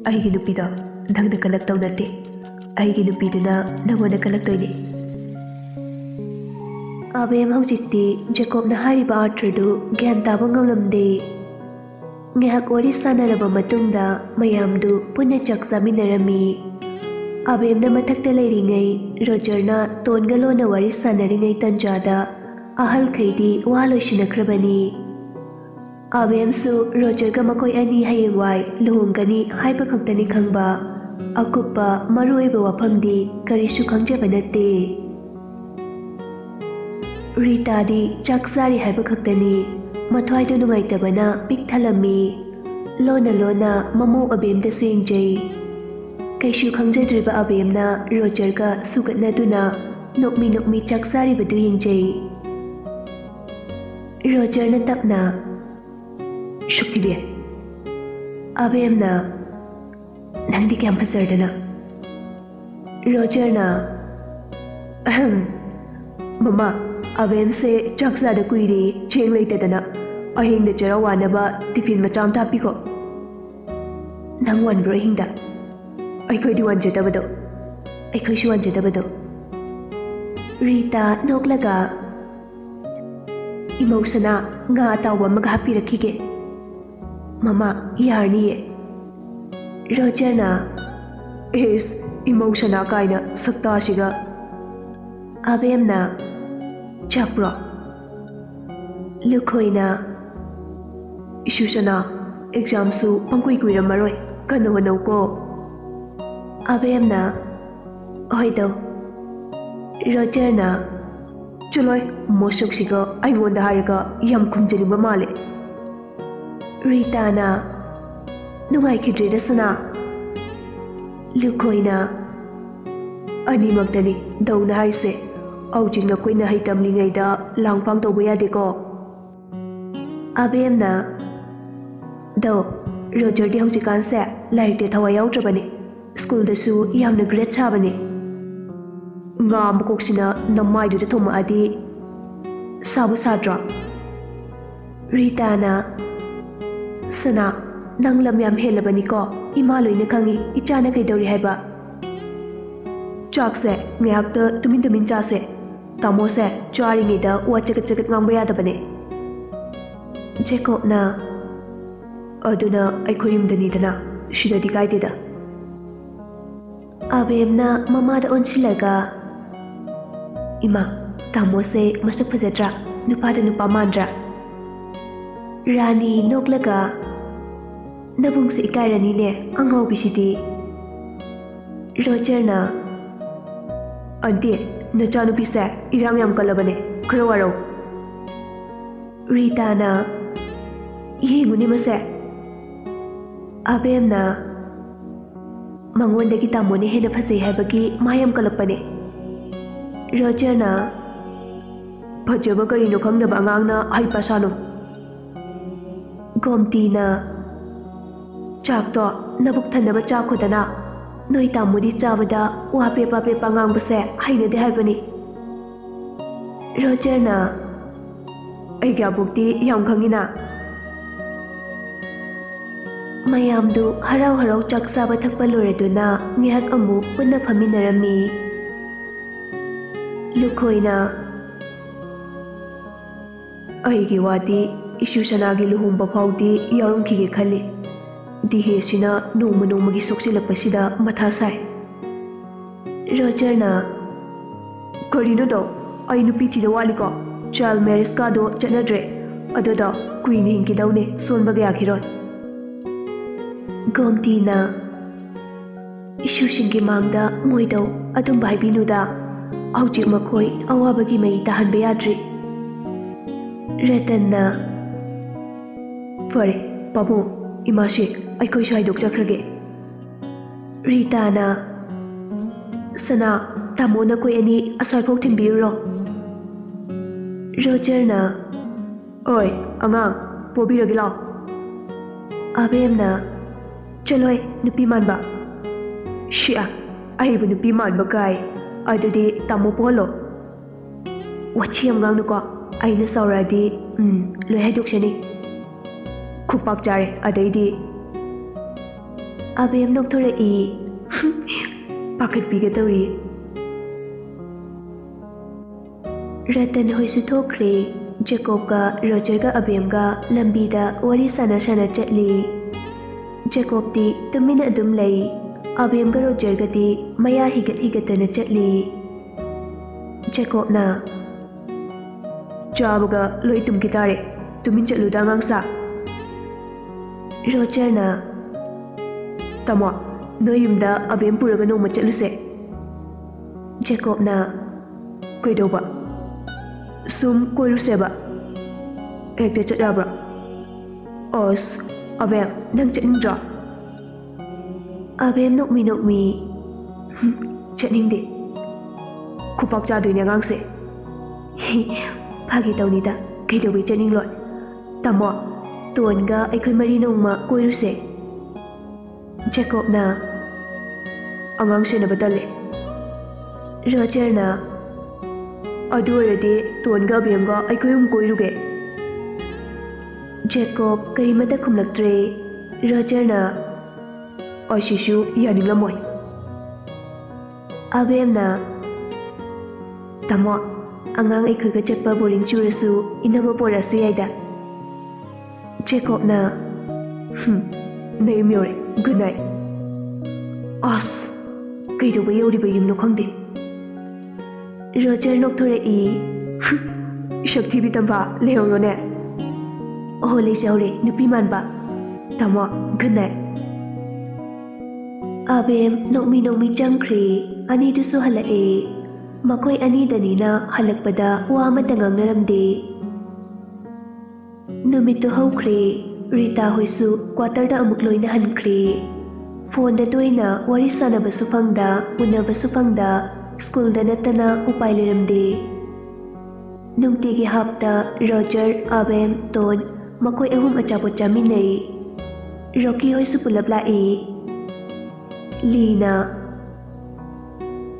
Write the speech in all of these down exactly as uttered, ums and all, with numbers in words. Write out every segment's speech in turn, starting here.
ꯑꯩꯒꯤ ꯅꯨꯄꯤꯗꯣ ꯅꯪꯅ ꯀꯜꯂꯛꯇꯧ ꯅꯠꯇꯦ, ꯑꯩꯒꯤ ꯅꯨꯄꯤꯗꯨꯅ ꯅꯪꯉꯣꯟꯗ ꯀꯜꯂꯛꯇꯣꯏꯅꯦ꯫ ꯑꯕꯦꯝ ꯍꯧꯖꯤꯛꯇꯤ ꯖꯦꯀꯣꯕꯅ ꯍꯥꯏꯔꯤꯕ ꯑꯥꯔꯊꯗꯨ ꯒ꯭ꯌꯥꯟ ꯇꯥꯕ ꯉꯝꯂꯝꯗꯦ꯫ ꯉꯥꯏꯍꯥꯛ ꯋꯥꯔꯤ ꯁꯥꯟꯅꯔꯕ ꯃꯇꯨꯡꯗ ꯃꯌꯥꯝꯗꯨ ꯄꯨꯟꯅ ꯆꯥꯛ ꯆꯥꯃꯤꯟꯅꯔꯝꯃꯤ꯫ ꯑꯕꯦꯝꯅ ꯃꯊꯛꯇ ꯂꯩꯔꯤꯉꯩ ꯔꯣꯖꯔꯅ ꯇꯣꯟꯒ ꯂꯣꯟꯅ ꯋꯥꯔꯤ ꯁꯥꯟꯅꯔꯤꯉꯩ ꯇꯟꯖꯥꯗ ꯑꯍꯜꯈꯩꯗꯤ ꯋꯥ ꯂꯣꯏꯁꯤꯟꯅꯈ꯭ꯔꯕꯅꯤ꯫ ꯑꯕꯦꯝꯁꯨ ꯔꯣꯖꯔꯒ ꯃꯈꯣꯏ ꯑꯅꯤ ꯍꯌꯦꯡꯋꯥꯏ ꯂꯨꯍꯣꯡꯒꯅꯤ ꯍꯥꯏꯕ ꯈꯛꯇꯅꯤ ꯈꯪꯕ, ꯑꯀꯨꯞꯄ ꯃꯔꯨꯑꯣꯏꯕ ꯋꯥꯐꯝꯗꯤ ꯀꯔꯤꯁꯨ ꯈꯪꯖꯕ ꯅꯠꯇꯦ꯫ ꯔꯤꯇꯥꯗꯤ ꯆꯥꯛ ꯆꯥꯔꯤ ꯍꯥꯏꯕ ꯈꯛꯇꯅꯤ ꯃꯊ꯭ꯋꯥꯏꯗꯣ ꯅꯨꯡꯉꯥꯏꯇꯕꯅ ꯄꯤꯛ ꯊꯜꯂꯝꯃꯤ꯫ ꯂꯣꯟꯅ ꯂꯣꯟꯅ ꯃꯃꯧ ꯑꯕꯦꯝꯗꯁꯨ ꯌꯦꯡꯖꯩ꯫ ꯀꯩꯁꯨ ꯈꯪꯖꯗ꯭ꯔꯤꯕ ꯑꯕꯦꯝꯅ ꯔꯣꯖꯔꯒ ꯁꯨꯒꯠꯅꯗꯨꯅ ꯅꯣꯛꯃꯤ ꯅꯣꯛꯃꯤ ꯆꯥꯛ ꯆꯥꯔꯤꯕꯗꯨ ꯌꯦꯡꯖꯩ꯫ ꯔꯣꯖꯔꯅ ꯇꯞꯅ, "ꯁꯨꯛꯀꯤꯕꯤ"꯫ ꯑꯕꯦꯝꯅ, "ꯅꯪꯗꯤ ꯀꯌꯥꯝ ꯐꯖꯔꯗꯅ"꯫ ꯔꯣꯖꯔꯅ, "ꯑꯍꯝ, ꯃꯃꯥ, ꯑꯕꯦꯝꯁꯦ ꯆꯥꯛ ꯆꯥꯗ ꯀꯨꯏꯔꯦ, ꯆꯦꯡ ꯂꯩꯇꯗꯅ꯫ ꯑꯍꯤꯡꯗ ꯆꯔꯥ ꯋꯥꯅꯕ ꯇꯤꯐꯤꯟ ꯃꯆꯥ ꯑꯃ ꯍꯥꯞꯄꯤꯈꯣ"꯫ "ꯅꯪ ꯋꯥꯟꯕ꯭ꯔꯣ ꯑꯍꯤꯡꯗ?" "ꯑꯩꯈꯣꯏꯗꯤ ꯋꯥꯟꯖꯗꯕꯗꯣ, ꯑꯩꯈꯣꯏꯁꯨ ꯋꯥꯟꯖꯗꯕꯗꯣ"꯫ ꯔꯤꯇꯥ ꯅꯣꯛꯂꯒ, "ꯏꯃꯧ ꯁꯅꯥ, ꯉꯥ ꯑꯇꯥꯎꯕ ꯑꯃꯒ ꯍꯥꯞꯄꯤꯔꯛꯈꯤꯒꯦ"꯫ "ꯃꯃꯥ, ꯌꯥꯔꯅꯤꯌꯦ"꯫ ꯔꯣꯖꯔꯅ, "ꯏꯁ, ꯏꯃꯧ ꯁꯅꯥ ꯀꯥꯏꯅ ꯁꯛꯇꯥꯁꯤꯒ"꯫ ꯑꯕꯦꯝꯅ, "ꯆꯥꯛꯄ꯭ꯔꯣ?" ꯂꯨꯈꯣꯏꯅ, "ꯏꯁꯨ ꯁꯅꯥ, ꯑꯦꯛꯖꯥꯝꯁꯨ ꯄꯪꯀꯨꯏ ꯀꯨꯏꯔꯝꯃꯔꯣꯏ, ꯀꯟꯅ ꯍꯣꯠꯅꯧꯀꯣ"꯫ ꯑꯕꯦꯝꯅ, "ꯍꯣꯏꯗꯧ"꯫ ꯔꯣꯖꯔꯅ, "ꯆꯠꯂꯣꯏ, ꯃꯁꯛꯁꯤꯒ ꯑꯩꯉꯣꯟꯗ ꯍꯥꯏꯔꯒ ꯌꯥꯝ ꯈꯨꯝꯖꯅꯤꯡꯕ ꯃꯥꯜꯂꯦ"꯫ ꯔꯤꯇꯥꯅ, "ꯅꯨꯡꯉꯥꯏꯈꯤꯗ꯭ꯔꯦꯗ ꯁꯅꯥ"꯫ ꯂꯨꯈꯣꯏꯅ, "ꯑꯅꯤꯃꯛꯇꯅꯤ ꯗꯧꯅ ꯍꯥꯏꯁꯦ꯫ ꯍꯧꯖꯤꯛ ꯅꯈꯣꯏꯅ ꯍꯩ ꯇꯝꯂꯤꯉꯩꯗ ꯂꯥꯡꯐꯥꯡ ꯇꯧꯕ ꯌꯥꯗꯦꯀꯣ"꯫ ꯑꯕꯦꯝꯅ, "ꯗꯧ, ꯔꯣꯖꯔꯗꯤ ꯍꯧꯖꯤꯛꯀꯥꯟꯁꯦ ꯂꯥꯏꯔꯤꯛꯇ ꯊꯋꯥꯏ ꯌꯥꯎꯗ꯭ꯔꯕꯅꯤ꯫ ꯁ꯭ꯀꯨꯜꯗꯁꯨ ꯌꯥꯝꯅ ꯒ꯭ꯔꯦꯠ ꯁꯥꯕꯅꯤ꯫ ꯉꯥ ꯃꯀꯣꯛꯁꯤꯅ ꯅꯃꯥꯏꯗꯨꯗ ꯊꯣꯝꯃꯛꯑꯗꯤ ꯁꯥꯕꯨ ꯁꯥꯗ꯭ꯔꯣ?" ꯔꯤꯇꯥꯅ, "ꯁꯅꯥ, ꯅꯪ ꯂꯝ ꯌꯥꯝ ꯍꯦꯜꯂꯕꯅꯤꯀꯣ꯫ ꯏꯃꯥ ꯂꯣꯏꯅ ꯈꯪꯉꯤ, ꯏꯆꯥꯅ ꯀꯩꯗꯧꯔꯤ ꯍꯥꯏꯕ꯫ ꯆꯥꯛꯁꯦ ꯉꯥꯏꯍꯥꯛꯇ ꯇꯨꯃꯤꯟ ꯇꯨꯃꯤꯟ ꯆꯥꯁꯦ꯫ ꯇꯥꯃꯣꯁꯦ ꯆꯥꯔꯤꯉꯩꯗ ꯋꯥ ꯆꯒꯠ ꯆꯒꯠ ꯉꯥꯡꯕ ꯌꯥꯗꯕꯅꯦ꯫ ꯖꯦꯀꯣꯕꯅ, "ꯑꯗꯨꯅ ꯑꯩꯈꯣꯏ ꯌꯨꯝꯗꯅꯤꯗꯅ, ꯁꯤꯗꯗꯤ ꯀꯥꯏꯗꯦꯗ꯫" ꯑꯕꯦꯝꯅ ꯃꯃꯥꯗ ꯑꯣꯟꯁꯤꯜꯂꯒ, "ꯏꯃꯥ, ꯇꯥꯃꯣꯁꯦ ꯃꯁꯛ ꯐꯖꯗ꯭ꯔꯥ? ꯅꯨꯄꯥꯗ ꯅꯨꯄꯥ ꯃꯥꯟꯗ꯭ꯔꯥ?" ꯔꯥꯅꯤ ꯅꯣꯛꯂꯒ, "ꯅꯕꯨꯡꯁꯦ ꯏꯀꯥꯏꯔꯅꯤꯅꯦ, ꯑꯉꯥꯎꯕꯤꯁꯤꯗꯤ꯫" ꯔꯣꯖꯔꯅ, "ꯑꯟꯇꯤ, ꯅꯆꯥꯅꯨꯄꯤꯁꯦ ꯏꯔꯥꯡ ꯌꯥꯝ ꯀꯜꯂꯕꯅꯦ, ꯈꯔ ꯋꯥꯔꯧ꯫" ꯔꯤꯇꯥꯅ, "ꯌꯦꯡꯉꯨꯅꯦ ꯃꯁꯦ꯫" ꯑꯕꯦꯝꯅ, "ꯃꯉꯣꯟꯗꯒꯤ ꯇꯥꯃꯣꯅ ꯍꯦꯟꯅ ꯐꯖꯩ ꯍꯥꯏꯕꯒꯤ ꯃꯥ ꯌꯥꯝ ꯀꯜꯂꯛꯄꯅꯦ꯫" ꯔꯣꯖꯔꯅ, "ꯐꯖꯕ ꯀꯔꯤꯅꯣ ꯈꯪꯗꯕ ꯑꯉꯥꯡꯅ ꯍꯩꯄꯥ ꯁꯥꯅꯨ꯫" ꯒꯣꯝꯇꯤꯅ, "ꯆꯥꯛꯇꯣ ꯅꯕꯨꯛ ꯊꯟꯅꯕ ꯆꯥꯈꯣꯗꯅ꯫ ꯅꯣꯏ ꯇꯥꯃꯣꯗꯤ ꯆꯥꯕꯗ ꯋꯥ ꯄꯦꯄꯥ ꯄꯦꯄꯥ ꯉꯥꯡꯕꯁꯦ ꯍꯩꯅꯗꯦ ꯍꯥꯏꯕꯅꯤ꯫" ꯔꯣꯖꯔꯅ, "ꯑꯩꯒꯤ ꯑꯕꯣꯛꯇꯤ ꯌꯥꯝ ꯈꯪꯉꯤꯅ꯫" ꯃꯌꯥꯝꯗꯨ ꯍꯔꯥꯎ ꯍꯔꯥꯎ ꯆꯥꯛ ꯆꯥꯕ ꯊꯛꯄ ꯂꯣꯏꯔꯗꯨꯅ ꯉꯥꯏꯍꯥꯛ ꯑꯃꯨꯛ ꯄꯨꯟꯅ ꯐꯝꯃꯤꯟꯅꯔꯝꯃꯤ꯫ ꯂꯨꯈꯣꯏꯅ, "ꯑꯩꯒꯤ ꯋꯥꯗꯤ ꯏꯁꯨ ꯁꯅꯥꯒꯤ ꯂꯨꯍꯣꯡꯕ ꯐꯥꯎꯗꯤ ꯌꯥꯎꯔꯝꯈꯤꯒꯦ ꯈꯜꯂꯤ꯫ ꯗꯤꯍꯦꯁꯤꯅ ꯅꯣꯡꯃ ꯅꯣꯡꯃꯒꯤ ꯁꯣꯛꯆꯤꯜꯂꯛꯄꯁꯤꯗ ꯃꯊꯥ ꯁꯥꯏ꯫" ꯔꯣꯖꯔꯅ, "ꯀꯔꯤꯅꯣꯗꯣ, ꯑꯩ ꯅꯨꯄꯤ ꯊꯤꯗ ꯋꯥꯠꯂꯤꯀꯣ? ꯆꯥꯏꯜ ꯃꯦꯔꯤꯖꯀꯗꯣ ꯆꯠꯅꯗ꯭ꯔꯦ꯫ ꯑꯗꯨꯗꯣ ꯀꯨꯏꯅ ꯍꯤꯡꯈꯤꯗꯧꯅꯦ, ꯁꯣꯟꯕꯒ ꯌꯥꯈꯤꯔꯣꯏ꯫" ꯒꯣꯝꯇꯤꯅ, "ꯏꯁꯨꯁꯤꯡꯒꯤ ꯃꯥꯡꯗ ꯃꯣꯏꯗꯧ ꯑꯗꯨꯝꯕ ꯍꯥꯏꯕꯤꯅꯨꯗ꯫ ꯍꯧꯖꯤꯛ ꯃꯈꯣꯏ ꯑꯋꯥꯕꯒꯤ ꯃꯩ ꯇꯥꯍꯟꯕ ꯌꯥꯗ꯭ꯔꯤ꯫" ꯔꯇꯟꯅ, "ꯐꯔꯦ, ꯄꯥꯕꯨꯡ, ꯏꯃꯥꯁꯤ ꯑꯩꯈꯣꯏꯁꯨ ꯍꯥꯏꯗꯣꯛꯆꯈ꯭ꯔꯒꯦ꯫" ꯔꯤꯇꯥꯅ, "ꯁꯅꯥ, ꯇꯥꯃꯣ ꯅꯈꯣꯏ ꯑꯅꯤ ꯑꯁ꯭ꯋꯥꯏꯐꯥꯎ ꯊꯤꯟꯕꯤꯔꯨꯔꯣ꯫" ꯔꯣꯖꯔꯅ, "ꯑꯣꯏ, ꯑꯉꯥꯡ, ꯄꯣꯕꯤꯔꯒꯦ ꯂꯥꯎ꯫" ꯑꯕꯦꯝꯅ, "ꯆꯠꯂꯣꯏ, ꯅꯨꯄꯤ ꯃꯥꯟꯕ꯫" "ꯁꯤꯌꯥ, ꯑꯩꯕꯨ ꯅꯨꯄꯤ ꯃꯥꯟꯕ ꯀꯥꯏ꯫ ꯑꯗꯨꯗꯤ ꯇꯥꯃꯣ ꯄꯣꯍꯜꯂꯣ꯫" "ꯋꯥꯊꯤ ꯌꯥꯝ ꯉꯥꯡꯅꯨꯀꯣ, ꯑꯩꯅ ꯆꯥꯎꯔꯛꯑꯗꯤ, ꯎꯝ, ꯂꯣꯏ ꯍꯥꯏꯗꯣꯛꯆꯅꯤ꯫" "ꯈꯨꯄꯥꯛ ꯆꯥꯔꯦ, ꯑꯗꯩꯗꯤ?" ꯑꯕꯦꯝ ꯅꯣꯛꯊꯣꯔꯛꯏ꯫ ꯄꯥꯈꯠꯄꯤꯒꯗꯧꯔꯤ꯫ ꯔꯇꯟ ꯍꯣꯏꯁꯨ ꯊꯣꯛꯈ꯭ꯔꯦ꯫ ꯖꯦꯀꯣꯕꯀ ꯔꯣꯖꯔꯒ ꯑꯕꯦꯝꯒ ꯂꯝꯕꯤꯗ ꯋꯥꯔꯤ ꯁꯥꯟꯅ ꯁꯥꯟꯅ ꯆꯠꯂꯤ꯫ ꯖꯦꯀꯣꯕꯇꯤ ꯇꯨꯃꯤꯟꯅ ꯑꯗꯨꯝ ꯂꯩ꯫ ꯑꯕꯦꯝꯒ ꯔꯣꯖꯔꯒꯗꯤ ꯃꯌꯥ ꯍꯤꯒꯠ ꯍꯤꯒꯠꯇꯅ ꯆꯠꯂꯤ꯫ ꯖꯦꯀꯣꯕꯅ, "ꯆꯥꯕꯒ ꯂꯣꯏ ꯇꯨꯝꯈꯤ ꯇꯥꯔꯦ꯫ ꯇꯨꯃꯤꯟ ꯆꯠꯂꯨꯗ, ꯑꯉꯥꯡꯁꯥ꯫" ꯔꯣꯖꯔꯅ, "ꯇꯥꯃꯣ, ꯅꯣꯏ ꯌꯨꯝꯗ ꯑꯕꯦꯝ ꯄꯨꯔꯒ ꯅꯣꯡꯃ ꯆꯠꯂꯨꯁꯦ꯫" ꯖꯦꯀꯣꯕꯅ, "ꯀꯩꯗꯧꯕ?" "ꯁꯨꯝ ꯀꯣꯏꯔꯨꯁꯦꯕ꯫" "ꯍꯦꯛꯇ ꯆꯠ ꯌꯥꯕ꯭ꯔꯣ?" "ꯑꯁ, ꯑꯕꯦꯝ, ꯅꯪ ꯆꯠꯅꯤꯡꯗ꯭ꯔꯣ?" ꯑꯕꯦꯝ ꯅꯣꯛꯃꯤ ꯅꯣꯛꯃꯤ, "ꯍꯨꯝ, ꯆꯠꯅꯤꯡꯗꯦ꯫" "ꯈꯨꯄꯥꯛ ꯆꯥꯗꯣꯏꯅꯦ ꯑꯉꯥꯡꯁꯦ꯫" "ꯐꯥꯒꯤ ꯇꯧꯅꯤꯗ, ꯀꯩꯗꯧꯕꯩ ꯆꯠꯅꯤꯡꯂꯣꯏ? ꯇꯥꯃꯣ, ꯇꯣꯟꯒ ꯑꯩꯈꯣꯏ ꯃꯔꯤ ꯅꯣꯡꯃ ꯀꯣꯏꯔꯨꯁꯦ꯫" ꯖꯦꯀꯣꯕꯅ, "ꯑꯉꯥꯡ ꯁꯦꯟꯅꯕ ꯇꯜꯂꯦ꯫" ꯔꯣꯖꯔꯅ, "ꯑꯗꯨ ꯑꯣꯏꯔꯗꯤ ꯇꯣꯟꯒ ꯑꯕꯦꯝꯒ ꯑꯩꯈꯣꯏ ꯑꯍꯨꯝ ꯀꯣꯏꯔꯨꯒꯦ꯫" ꯖꯦꯀꯣꯕ ꯀꯔꯤꯃꯠꯇ ꯈꯨꯝꯂꯛꯇ꯭ꯔꯦ꯫ ꯔꯣꯖꯔꯅ, "ꯑꯁꯤꯁꯨ ꯌꯥꯅꯤꯡꯂꯝꯃꯣꯏ꯫" ꯑꯕꯦꯝꯅ, "ꯇꯥꯃꯣ, ꯑꯉꯥꯡ ꯑꯩꯈꯣꯏꯒ ꯆꯠꯄ ꯕꯣꯔꯤꯡ ꯆꯨꯔꯁꯨ ꯏꯟꯅꯕ ꯄꯣꯔꯛꯑꯁꯨ ꯌꯥꯏꯗ꯫" ꯖꯦꯀꯣꯕꯅ, "ꯍꯨꯝ, ꯅꯌꯨꯝ ꯌꯧꯔꯦ, ꯒꯨꯗ ꯅꯥꯏꯠ꯫" "ꯑꯁ, ꯀꯩꯗꯧꯕ ꯌꯧꯔꯤꯕ ꯌꯨꯝꯅꯣ ꯈꯪꯗꯦ꯫" ꯔꯣꯖꯔ ꯅꯣꯛꯊꯣꯔꯛꯏ꯫ "ꯁꯛ ꯊꯤꯕꯤ ꯇꯝꯐꯥ, ꯂꯩꯍꯧꯔꯣꯅꯦ꯫" "ꯑꯣꯍꯣ, ꯂꯩꯖꯍꯧꯔꯦ, ꯅꯨꯄꯤ ꯃꯥꯟꯕ꯫ ꯇꯥꯃꯣ, ꯒꯨꯗ ꯅꯥꯏꯠ꯫" ꯑꯕꯦꯝ ꯅꯣꯛꯃꯤ ꯅꯣꯛꯃꯤ ꯆꯪꯈ꯭ꯔꯦ꯫ ꯑꯅꯤꯗꯨꯁꯨ ꯍꯜꯂꯛꯑꯦ꯫ ꯃꯈꯣꯏ ꯑꯅꯤꯗꯅꯤꯅ ꯍꯜꯂꯛꯄꯗ ꯋꯥ ꯑꯃꯠꯇ ꯉꯥꯡꯅꯔꯝꯗꯦ꯫ ꯅꯨꯃꯤꯠꯇꯨ ꯍꯧꯈ꯭ꯔꯦ꯫ ꯔꯤꯇꯥ ꯍꯣꯏꯁꯨ ꯀ꯭ꯋꯥꯇꯔꯗ ꯑꯃꯨꯛ ꯂꯣꯏꯅ ꯍꯟꯈ꯭ꯔꯦ꯫ ꯐꯣꯟꯗ ꯇꯣꯏꯅ ꯋꯥꯔꯤ ꯁꯥꯟꯅꯕꯁꯨ ꯐꯪꯗ, ꯎꯅꯕꯁꯨ ꯐꯪꯗ, ꯁ꯭ꯀꯨꯜꯗ ꯅꯠꯇꯅ ꯎꯄꯥꯏ ꯂꯩꯔꯝꯗꯦ꯫ ꯅꯨꯡꯇꯤꯒꯤ ꯍꯥꯞꯇ ꯔꯣꯖꯔ, ꯑꯕꯦꯝ, ꯇꯣꯟ, ꯃꯈꯣꯏ ꯑꯍꯨꯝ ꯑꯆꯥꯄꯣꯠ ꯆꯥꯃꯤꯟꯅꯩ꯫ ꯔꯣꯀꯤ ꯍꯣꯏꯁꯨ ꯄꯨꯂꯞ ꯂꯥꯛꯏ꯫ ꯂꯤꯅ,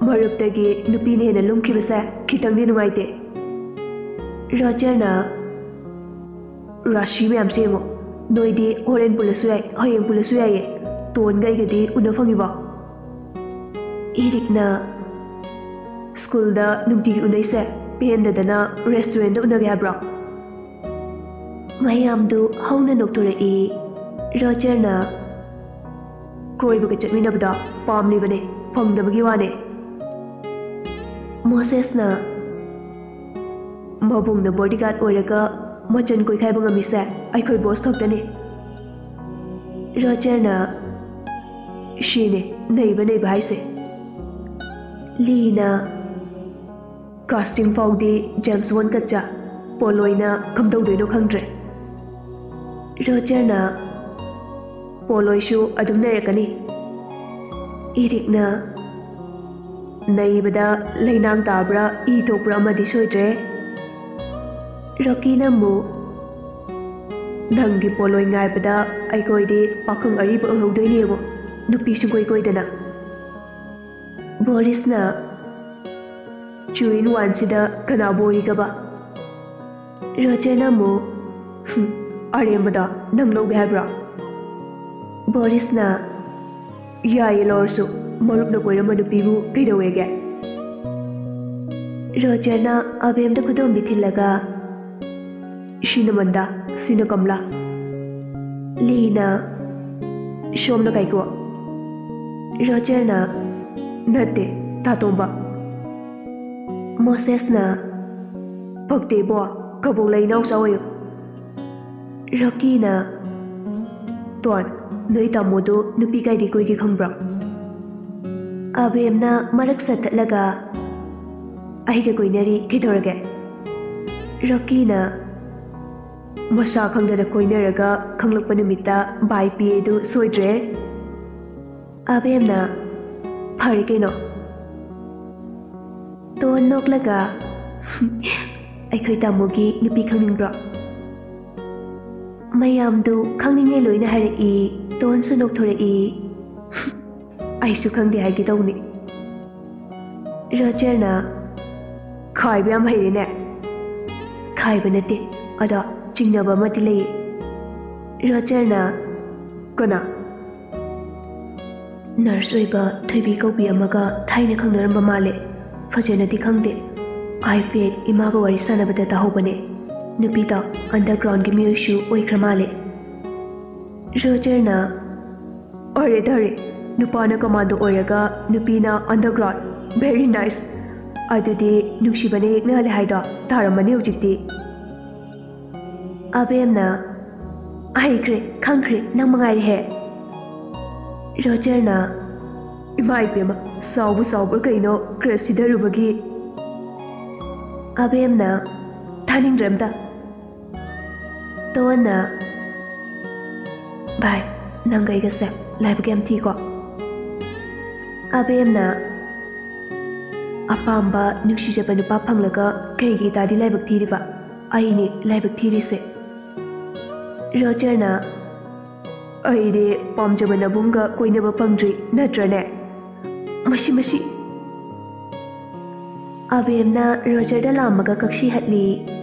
"ꯃꯔꯨꯞꯇꯒꯤ ꯅꯨꯄꯤꯅ ꯍꯦꯟꯅ ꯂꯨꯝꯈꯤꯕꯁꯦ ꯈꯤꯇꯪꯗꯤ ꯅꯨꯡꯉꯥꯏꯇꯦ꯫" ꯔꯣꯖꯔꯅ, "ꯔꯥꯁꯤ ꯃꯌꯥꯝꯁꯦ ꯌꯦꯡꯉꯣ, ꯅꯣꯏꯗꯤ ꯍꯣꯔꯦꯟ ꯄꯨꯜꯂꯁꯨ ꯌꯥꯏ, ꯍꯌꯦꯡ ꯄꯨꯜꯂꯁꯨ ꯌꯥꯏꯌꯦ꯫ ꯇꯣꯟꯒ ꯑꯩꯒꯗꯤ ꯎꯅ ꯐꯪꯉꯤꯕꯣ? ꯏꯔꯤꯛꯅ ꯁ꯭ꯀꯨꯜꯗ ꯅꯨꯡꯇꯤꯒꯤ ꯎꯅꯩꯁꯦ ꯄꯦꯟꯗꯗꯅ ꯔꯦꯁꯇꯨꯔꯦꯟꯗ ꯎꯅꯒꯦ ꯍꯥꯏꯕ꯭ꯔꯣ? ꯃꯌꯥꯝꯗꯨ ꯍꯧꯅ ꯅꯣꯛꯊꯣꯔꯛꯏ꯫ ꯔꯣꯖꯔꯅ ꯀꯣꯏꯕꯒ ꯆꯠꯃꯤꯟꯅꯕꯗꯣ ꯄꯥꯝꯂꯤꯕꯅꯦ, ꯐꯪꯗꯕꯒꯤ ꯋꯥꯅꯦ꯫ ꯃꯣꯁꯦꯁꯅ ꯃꯕꯨꯡꯅ ꯕꯣꯗꯤꯒꯥꯔꯗ ꯑꯣꯏꯔꯒ ꯃꯆꯟ ꯀꯣꯏꯈꯥꯏꯕ ꯉꯝꯃꯤꯁꯦ ꯑꯩꯈꯣꯏ ꯕꯣꯁ ꯈꯛꯇꯅꯤ꯫ ꯔꯣꯖꯔꯅ ꯁꯤꯅꯦ ꯅꯩꯕ ꯅꯩꯕ ꯍꯥꯏꯁꯦ꯫ ꯂꯤꯅ ꯀꯥꯁꯇꯤꯡ ꯐꯥꯎꯗꯤ ꯖꯦꯝꯁ ꯕꯣꯟ ꯀꯠꯆ ꯄꯣꯂꯣꯏꯅ ꯀꯝꯗꯧꯗꯣꯏꯅꯣ ꯈꯪꯗ꯭ꯔꯦ꯫ ꯔꯣꯖꯔꯅ ꯄꯣꯂꯣꯏꯁꯨ ꯑꯗꯨꯝ ꯅꯩꯔꯛꯀꯅꯤ꯫ ꯏꯔꯤꯛꯅ ꯅꯩꯕꯗ ꯂꯩꯅꯥꯡ ꯇꯥꯕ꯭ꯔꯥ ꯏ ꯊꯣꯛꯄ꯭ꯔꯥ ꯑꯃꯗꯤ ꯁꯣꯏꯗ꯭ꯔꯦ꯫ ꯔꯣꯀꯤꯅ ꯑꯃꯨꯛ ꯅꯪꯒꯤ ꯄꯣꯂꯣꯏ ꯉꯥꯏꯕꯗ ꯑꯩꯈꯣꯏꯗꯤ ꯄꯥꯈꯪ ꯑꯔꯤꯕ ꯑꯣꯏꯍꯧꯗꯣꯏꯅꯦꯕꯨ ꯅꯨꯄꯤ ꯁꯨꯡꯀꯣꯏ ꯀꯣꯏꯗꯅ꯫ ꯕꯣꯔꯤꯁꯅ ꯆꯨ ꯏꯟ ꯋꯥꯟꯁꯤꯗ ꯀꯅꯥꯕꯨ ꯑꯣꯏꯔꯤꯒꯕ? ꯔꯣꯖꯔꯅ ꯑꯃꯨꯛ "ꯍꯨꯝ, ꯑꯔꯦꯝꯕꯗ ꯅꯪ ꯂꯧꯒꯦ ꯍꯥꯏꯕ꯭ꯔꯣ?" ꯕꯣꯔꯤꯁꯅ "ꯌꯥꯏꯌꯦ ꯂꯧꯔꯁꯨ, ꯃꯔꯨꯞꯅ ꯀꯣꯏꯔꯝꯕ ꯅꯨꯄꯤꯕꯨ ꯀꯩꯗꯧꯋꯦꯒꯦ?" ꯔꯣꯖꯔꯅ ꯑꯕꯦꯝꯗ ꯈꯨꯗꯣꯝꯕꯤ ꯊꯤꯜꯂꯒ "ꯁꯤꯅ ꯃꯟꯗꯥ, ꯁꯤꯅ ꯀꯝꯂꯥ, ꯂꯤꯅ ꯁꯣꯝꯅ ꯀꯥꯏꯀꯨ?" ꯔꯣꯖꯔꯅ "ꯅꯠꯇꯦ, ꯇꯥꯇꯣꯝꯕ꯫" ꯃꯣꯁꯦꯁꯅ "ꯄꯛꯇꯦꯕꯣ, ꯀꯕꯣꯛ ꯂꯩ ꯏꯅꯥꯎꯆꯥ ꯑꯣꯏꯌꯨ꯫" ꯔꯣꯀꯤꯅ "ꯇꯣꯟ, ꯅꯣꯏ ꯇꯥꯃꯣꯗꯨ ꯅꯨꯄꯤ ꯀꯥꯏꯗꯩ ꯀꯣꯏꯒꯦ ꯈꯪꯕ꯭ꯔꯣ?" ꯑꯕꯦꯝꯅ ꯃꯔꯛ ꯁꯠꯊꯠꯂꯒ "ꯑꯩꯒ ꯀꯣꯏꯅꯔꯤ, ꯀꯩꯗꯧꯔꯒꯦ?" ꯔꯣꯀꯤꯅ "ꯃꯁꯥ ꯈꯪꯗꯅ ꯀꯣꯏꯅꯔꯒ ꯈꯪꯂꯛꯄ ꯅꯨꯃꯤꯠꯇ ꯕꯥꯏ ꯄꯤꯌꯦꯗꯨ ꯁꯣꯏꯗ꯭ꯔꯦ꯫" ꯑꯕꯦꯝꯅ "ꯐꯔꯦ ꯀꯩꯅꯣ꯫" ꯇꯣꯟ ꯅꯣꯛꯂꯒ "ꯑꯩꯈꯣꯏ ꯇꯥꯃꯣꯒꯤ ꯅꯨꯄꯤ ꯈꯪꯅꯤꯡꯕ꯭ꯔꯣ?" ꯃꯌꯥꯝꯗꯨ ꯈꯪꯅꯤꯡꯉꯦ ꯂꯣꯏꯅ ꯍꯥꯏꯔꯛꯏ꯫ ꯇꯣꯟꯁꯨ ꯅꯣꯛꯊꯣꯔꯛꯏ꯫ "ꯑꯩꯁꯨ ꯈꯪꯗꯦ ꯍꯥꯏꯒꯦ ꯇꯧꯅꯤ꯫" ꯔꯣꯖꯔꯅ "ꯈꯥꯏꯕ ꯌꯥꯝ ꯍꯩꯔꯦꯅꯦ꯫" "ꯈꯥꯏꯕ ꯅꯠꯇꯦ, ꯑꯗꯣ ꯆꯤꯡꯅꯕ ꯑꯃꯗꯤ ꯂꯩꯌꯦ꯫" ꯔꯣꯖꯔꯅ "ꯀꯅꯥ?" ꯅꯔꯁ ꯑꯣꯏꯕ ꯊꯣꯏꯕꯤ ꯀꯧꯕꯤ ꯑꯃꯒ ꯊꯥꯏꯅ ꯈꯪꯅꯔꯝꯕ ꯃꯥꯜꯂꯦ꯫ ꯐꯖꯅꯗꯤ ꯈꯪꯗꯦ꯫ ꯑꯥꯏꯄꯦꯗ ꯏꯃꯥꯒ ꯋꯥꯔꯤ ꯁꯥꯟꯅꯕꯗ ꯇꯥꯍꯧꯕꯅꯦ꯫ ꯅꯨꯄꯤꯗꯣ ꯑꯟꯗꯔꯒ꯭ꯔꯥꯎꯟꯒꯤ ꯃꯤꯑꯣꯏꯁꯨ ꯑꯣꯏꯈ꯭ꯔ ꯃꯥꯜꯂꯦ꯫ ꯔꯣꯖꯔꯅ, "ꯑꯣꯏꯔꯦ ꯇꯥꯔꯦ, ꯅꯨꯄꯥꯅ ꯀꯃꯥꯟꯗꯣ ꯑꯣꯏꯔꯒ ꯅꯨꯄꯤꯅ ꯑꯟꯗꯔꯒ꯭ꯔꯥꯎꯟ꯫ Very nice. ꯑꯗꯨꯗꯤ ꯅꯨꯡꯁꯤꯕꯅ ꯌꯦꯛꯅꯍꯜꯂꯦ ꯍꯥꯏꯗꯣ ꯇꯥꯔꯝꯃꯅꯤ ꯍꯧꯖꯤꯛꯇꯤ?" ꯑꯕꯦꯝꯅ, "ꯍꯩꯈ꯭ꯔꯦ, ꯈꯪꯈ꯭ꯔꯦ, ꯅꯪ ꯃꯉꯥꯏꯔꯦꯍꯦ꯫" ꯔꯣꯖꯔꯅ, "ꯏꯃꯥ ꯏꯕꯦꯝꯃ, ꯁꯥꯎꯕꯨ ꯁꯥꯎꯕ꯭ꯔꯥ ꯀꯩꯅꯣ, ꯀ꯭ꯔꯁ ꯁꯤꯗꯔꯨꯕꯒꯤ?" ꯑꯕꯦꯝꯅ, "ꯊꯥꯅꯤꯡꯗ꯭ꯔꯦ ꯑꯝꯇ꯫" ꯇꯣꯟꯅ, "ꯚꯥꯏ, ꯅꯪꯒ ꯑꯩꯒꯁꯦ ꯂꯥꯏꯕꯛ ꯌꯥꯝ ꯊꯤꯀꯣ꯫" ꯑꯕꯦꯝꯅ, "ꯑꯄꯥꯝꯕ ꯅꯨꯡꯁꯤꯖꯕ ꯅꯨꯄꯥ ꯐꯪꯂꯒ ꯀꯩꯒꯤ ꯏꯇꯥꯗꯤ ꯂꯥꯏꯕꯛ ꯊꯤꯔꯤꯕ? ꯑꯩꯅꯤ ꯂꯥꯏꯕꯛ ꯊꯤꯔꯤꯁꯦ꯫" ꯔꯣꯖꯔꯅ, "ꯑꯩꯗꯤ ꯄꯥꯝꯖꯕ ꯅꯕꯨꯡꯒ ꯀꯣꯏꯅꯕ ꯐꯪꯗ꯭ꯔꯤ, ꯅꯠꯇ꯭ꯔꯅꯦ? ꯃꯁꯤ, ꯃꯁꯤ!" ꯑꯕꯦꯝꯅ ꯔꯣꯖꯔꯗ ꯂꯥꯝꯃꯒ ꯀꯛꯁꯤ ꯍꯠꯂꯤ꯫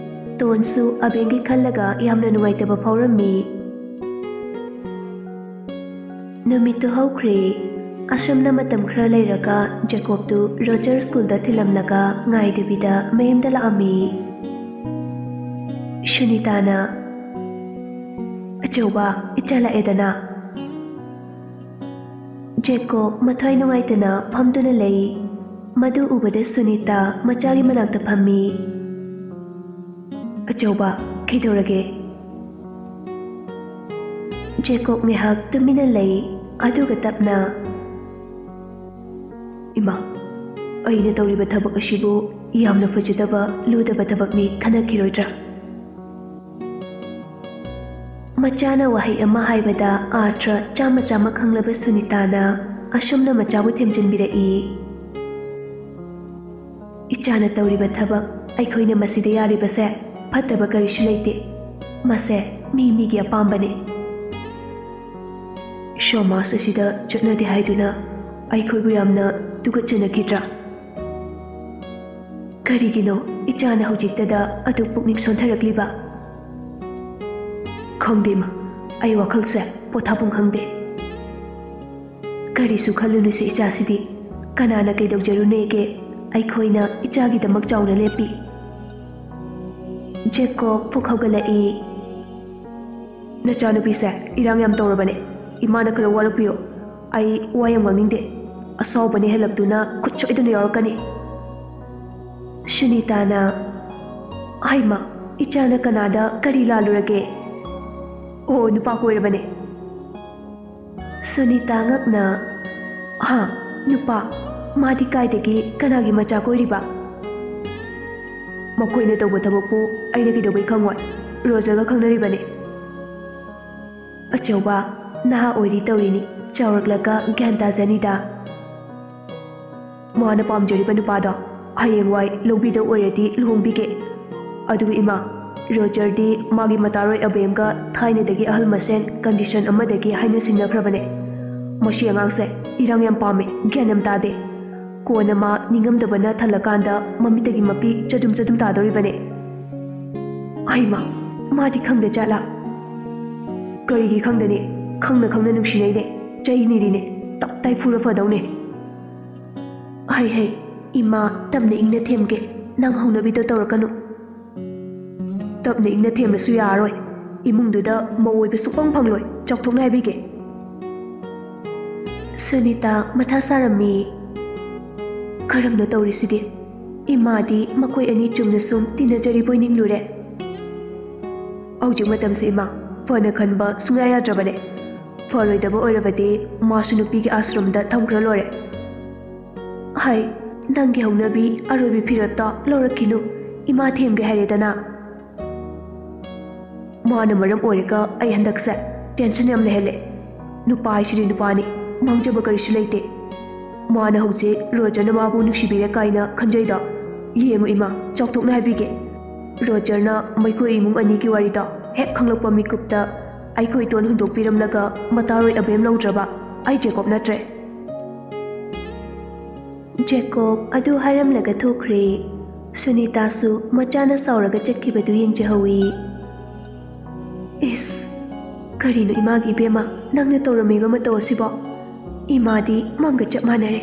ꯇꯣꯟꯁꯨ ꯑꯕꯦꯝꯒꯤ ꯈꯜꯂꯒ ꯌꯥꯝꯅ ꯅꯨꯡꯉꯥꯏꯇꯕ ꯐꯥꯎꯔꯝꯃꯤ꯫ ꯅꯨꯃꯤꯠꯇꯨ ꯍꯧꯈ꯭ꯔꯦ꯫ ꯑꯁꯨꯝꯅ ꯃꯇꯝ ꯈꯔ ꯂꯩꯔꯒ ꯖꯦꯀꯣꯕꯇꯨ ꯔꯣꯖꯔ ꯁ꯭ꯀꯨꯜꯗ ꯊꯤꯜꯂꯝꯂꯒ ꯉꯥꯏꯗꯕꯤꯗ ꯃꯌꯨꯝꯗ ꯂꯥꯛꯑꯝꯃꯤ꯫ ꯁꯨꯅꯤꯇꯥꯅ, "ꯑꯆꯧꯕ, ꯏꯆꯥ ꯂꯥꯛꯑꯦꯗꯅ꯫" ꯖꯦꯀꯣꯕ ꯃꯊ꯭ꯋꯥꯏ ꯅꯨꯡꯉꯥꯏꯇꯅ ꯐꯝꯗꯨꯅ ꯂꯩ꯫ ꯃꯗꯨ ꯎꯕꯗ ꯁꯨꯅꯤꯇꯥ ꯃꯆꯥꯒꯤ ꯃꯅꯥꯛꯇ ꯐꯝꯃꯤ꯫ "ꯑꯆꯧꯕ, ꯀꯩꯗꯧꯔꯒꯦ?" ꯖꯦꯀꯣꯕ ꯉꯥꯏꯍꯥꯛ ꯇꯨꯃꯤꯟꯅ ꯂꯩ, ꯑꯗꯨꯒ ꯇꯞꯅ, "ꯏꯃꯥ, ꯑꯩꯅ ꯇꯧꯔꯤꯕ ꯊꯕꯛ ꯑꯁꯤꯕꯨ ꯌꯥꯝꯅ ꯐꯖꯗꯕ, ꯂꯨꯗꯕ ꯊꯕꯛꯅꯤ ꯈꯟꯅꯈꯤꯔꯣꯏꯗ꯭ꯔꯥ?" ꯃꯆꯥꯅ ꯋꯥꯍꯩ ꯑꯃ ꯍꯥꯏꯕꯗ ꯑꯥꯔꯊ ꯆꯥꯝꯃ ꯆꯥꯝꯃ ꯈꯪꯂꯕ ꯁꯨꯅꯤꯇꯥꯅ ꯑꯁꯨꯝꯅ ꯃꯆꯥꯕꯨ ꯊꯦꯝꯖꯤꯟꯕꯤꯔꯛꯏ꯫ "ꯏꯆꯥꯅ ꯇꯧꯔꯤꯕ ꯊꯕꯛ, ꯑꯩꯈꯣꯏꯅ ꯃꯁꯤꯗ ꯌꯥꯔꯤꯕꯁꯦ ꯐꯠꯇꯕ ꯀꯔꯤꯁꯨ ꯂꯩꯇꯦ꯫ ꯃꯁꯦ ꯃꯤ ꯃꯤꯒꯤ ꯑꯄꯥꯝꯕꯅꯤ꯫ ꯁꯃꯥꯖ ꯑꯁꯤꯗ ꯆꯠꯅꯗꯦ ꯍꯥꯏꯗꯨꯅ ꯑꯩꯈꯣꯏꯕꯨ ꯌꯥꯝꯅ ꯇꯨꯀꯠꯆꯅꯈꯤꯗ꯭ꯔꯥ? ꯀꯔꯤꯒꯤꯅꯣ ꯏꯆꯥꯅ ꯍꯧꯖꯤꯛꯇꯗ ꯑꯗꯨꯛ ꯄꯨꯛꯅꯤꯡ ꯁꯣꯟꯊꯔꯛꯂꯤꯕ?" "ꯈꯪꯗꯦ ꯏꯃꯥ, ꯑꯩ ꯋꯥꯈꯜꯁꯦ ꯄꯣꯊꯥꯐꯝ ꯈꯪꯗꯦ꯫" "ꯀꯔꯤꯁꯨ ꯈꯜꯂꯨꯅꯨꯁꯦ ꯏꯆꯥꯁꯤꯗꯤ, ꯀꯅꯥꯅ ꯀꯩꯗꯧꯖꯔꯨꯅꯦꯒꯦ? ꯑꯩꯈꯣꯏꯅ ꯏꯆꯥꯒꯤꯗꯃꯛ ꯆꯥꯎꯅ ꯂꯦꯞꯄꯤ꯫" ꯖꯦꯀꯣꯕ ꯐꯨꯛ ꯍꯧꯒꯠꯂꯛꯏ꯫ "ꯅꯆꯥꯅꯨꯄꯤꯁꯦ ꯏꯔꯥꯡ ꯌꯥꯝ ꯇꯧꯔꯕꯅꯦ꯫ ꯏꯃꯥꯅ ꯈꯔ ꯋꯥꯔꯛꯄꯤꯌꯣ꯫ ꯑꯩ ꯋꯥ ꯌꯥꯝ ꯉꯥꯡꯅꯤꯡꯗꯦ꯫ ꯑꯁꯥꯎꯕꯅꯦ ꯍꯦꯜꯂꯛꯇꯨꯅ ꯈꯨꯠ ꯁꯣꯏꯗꯅ ꯌꯥꯎꯔꯛꯀꯅꯤ꯫" ꯁꯨꯅꯤꯇꯥꯅ, "ꯍꯩꯃꯥ, ꯏꯆꯥꯅ ꯀꯅꯥꯗ ꯀꯔꯤ ꯂꯥꯜꯂꯨꯔꯒꯦ? ꯑꯣ, ꯅꯨꯄꯥ ꯀꯣꯏꯔꯕꯅꯦ꯫" ꯁꯨꯅꯤꯇꯥ ꯉꯛꯅ, "ꯍꯥ? ꯅꯨꯄꯥ? ꯃꯥꯗꯤ ꯀꯥꯏꯗꯒꯤ ꯀꯅꯥꯒꯤ ꯃꯆꯥ ꯀꯣꯏꯔꯤꯕ?" "ꯃꯈꯣꯏꯅ ꯇꯧꯕ ꯊꯕꯛꯄꯨ ꯑꯩꯅ ꯀꯩꯗꯧꯕꯩ ꯈꯪꯉꯣꯏ? ꯔꯣꯖꯔꯒ ꯈꯪꯅꯔꯤꯕꯅꯤ꯫" "ꯑꯆꯧꯕ, ꯅꯍꯥ ꯑꯣꯏꯔꯤ ꯇꯧꯔꯤꯅꯤ, ꯆꯥꯎꯔꯛꯂꯒ ꯒ꯭ꯌꯥꯟ ꯇꯥꯖꯅꯤꯗ꯫" "ꯃꯥꯅ ꯄꯥꯝꯖꯔꯤꯕ ꯅꯨꯄꯥꯗꯣ ꯍꯌꯦꯡꯋꯥꯏ ꯂꯧꯕꯤꯗꯧ ꯑꯣꯏꯔꯗꯤ ꯂꯨꯍꯣꯡꯕꯤꯒꯦ꯫ ꯑꯗꯨꯒ ꯏꯃꯥ, ꯔꯣꯖꯔꯗꯤ ꯃꯥꯒꯤ ꯃꯇꯥꯔꯣꯏ ꯑꯕꯦꯝꯒ ꯊꯥꯏꯅꯗꯒꯤ ꯑꯍꯜ ꯃꯁꯦꯟ ꯀꯟꯗꯤꯁꯟ ꯑꯃꯗꯒꯤ ꯍꯥꯏꯅ ꯁꯤꯡꯅꯈ꯭ꯔꯕꯅꯦ꯫ ꯃꯁꯤ ꯑꯉꯥꯡꯁꯦ ꯏꯔꯥꯡ ꯌꯥꯝ ꯄꯥꯝꯃꯦ, ꯒ꯭ꯌꯥꯟ ꯌꯥꯝ ꯇꯥꯗꯦ꯫ ꯀꯣꯟꯅ ꯃꯥ ꯅꯤꯡꯉꯝꯗꯕꯅ ꯊꯜꯂꯀꯥꯟꯗ ꯃꯃꯤꯠꯇꯒꯤ ꯃꯄꯤ ꯆꯗꯨꯝ ꯆꯗꯨꯝ ꯇꯥꯗꯧꯔꯤꯕꯅꯦ꯫" "ꯍꯩꯃꯥ, ꯃꯥꯗꯤ ꯈꯪꯗ ꯖꯥꯠꯂꯥ?" "ꯀꯔꯤꯒꯤ ꯈꯪꯗꯅꯤ? ꯈꯪꯅ ꯈꯪꯅ ꯅꯨꯡꯁꯤꯅꯩꯅꯦ, ꯆꯩꯅꯤꯔꯤꯅꯦ, ꯇꯞ ꯇꯥꯏ ꯐꯨꯔ ꯐꯗꯧꯅꯦ꯫" "ꯍꯩ ꯍꯩ, ꯏꯃꯥ, ꯇꯞꯅ ꯏꯪꯅ ꯊꯦꯝꯒꯦ, ꯅꯪ ꯍꯧꯅꯕꯤꯗꯣ ꯇꯧꯔꯛꯀꯅꯨ꯫" "ꯇꯞꯅ ꯏꯪꯅ ꯊꯦꯝꯂꯁꯨ ꯌꯥꯔꯣꯏ, ꯏꯃꯨꯡꯗꯨꯗ ꯃꯧ ꯑꯣꯏꯕ ꯁꯨꯛꯐꯪ ꯐꯪꯂꯣꯏ, ꯆꯥꯎꯊꯣꯛꯅ ꯍꯥꯏꯕꯤꯒꯦ꯫" ꯁꯨꯅꯤꯇꯥ ꯃꯊꯥ ꯁꯥꯔꯝꯃꯤ꯫ "ꯀꯔꯝꯅ ꯇꯧꯔꯤꯁꯤꯗꯤ? ꯏꯃꯥꯗꯤ ꯃꯈꯣꯏ ꯑꯅꯤ ꯆꯨꯝꯅ ꯁꯨꯝ ꯇꯤꯟꯅꯖꯔꯤꯕꯣꯏ ꯅꯤꯡꯂꯨꯔꯦ꯫" "ꯍꯧꯖꯤꯛ ꯃꯇꯝꯁꯤ ꯏꯃꯥ, ꯐꯅ ꯈꯟꯕ ꯁꯨꯡꯌꯥ ꯌꯥꯗ꯭ꯔꯕꯅꯦ꯫ ꯐꯔꯣꯏꯗꯕ ꯑꯣꯏꯔꯕꯗꯤ ꯃꯥꯁꯨ ꯅꯨꯄꯤꯒꯤ ꯑꯥꯁ꯭ꯔꯝꯗ ꯊꯝꯈ꯭ꯔ ꯂꯣꯏꯔꯦ꯫" "ꯍꯥꯏ, ꯅꯪꯒꯤ ꯍꯧꯅꯕꯤ ꯑꯔꯣꯏꯕꯤ ꯐꯤꯔꯦꯞꯇꯣ ꯂꯧꯔꯛꯈꯤꯅꯨ, ꯏꯃꯥ ꯊꯦꯝꯒꯦ ꯍꯥꯏꯔꯦꯗꯅ꯫" "ꯃꯥꯅ ꯃꯔꯝ ꯑꯣꯏꯔꯒ ꯑꯩ ꯍꯟꯗꯛꯁꯦ ꯇꯦꯟꯁꯟ ꯌꯥꯝ ꯂꯩꯍꯜꯂꯦ꯫ ꯅꯨꯄꯥ ꯍꯥꯏꯁꯤꯗꯤ ꯅꯨꯄꯥꯅꯤ, ꯃꯥꯡꯖꯕ ꯀꯔꯤꯁꯨ ꯂꯩꯇꯦ꯫ ꯃꯥꯅ ꯍꯧꯖꯤꯛ ꯔꯣꯖꯔꯅ ꯃꯥꯕꯨ ꯅꯨꯡꯁꯤꯕꯤꯔꯦ ꯀꯥꯏꯅ ꯈꯟꯖꯩꯗꯣ, ꯌꯦꯡꯉꯨ ꯏꯃꯥ, ꯆꯥꯎꯊꯣꯛꯅ ꯍꯥꯏꯕꯤꯒꯦ꯫ ꯔꯣꯖꯔꯅ ꯃꯈꯣꯏ ꯏꯃꯨꯡ ꯑꯅꯤꯒꯤ ꯋꯥꯔꯤꯗꯣ ꯍꯦꯛ ꯈꯪꯂꯛꯄ ꯃꯤꯀꯨꯞꯇ ꯑꯩꯈꯣꯏ ꯇꯣꯟ ꯍꯨꯟꯗꯣꯛꯄꯤꯔꯝꯂꯒ ꯃꯇꯥꯔꯣꯏ ꯑꯕꯦꯝ ꯂꯧꯗ꯭ꯔꯕ ꯑꯩ ꯖꯦꯀꯣꯕ ꯅꯠꯇ꯭ꯔꯦ꯫" ꯖꯦꯀꯣꯕ ꯑꯗꯨ ꯍꯥꯏꯔꯝꯂꯒ ꯊꯣꯛꯈ꯭ꯔꯦ꯫ ꯁꯨꯅꯤꯇꯥꯁꯨ ꯃꯆꯥꯅ ꯁꯥꯎꯔꯒ ꯆꯠꯈꯤꯕꯗꯨ ꯌꯦꯡꯖꯍꯧꯏ꯫ "ꯏꯁ, ꯀꯔꯤꯅꯣ ꯏꯃꯥꯒꯤ ꯏꯕꯦꯝꯃ, ꯅꯪꯅ ꯇꯧꯔꯝꯃꯤꯕ ꯃꯇꯧ ꯑꯁꯤꯕꯣ? ꯏꯃꯥꯗꯤ ꯃꯝꯒ ꯆꯞ ꯃꯥꯟꯅꯔꯦ꯫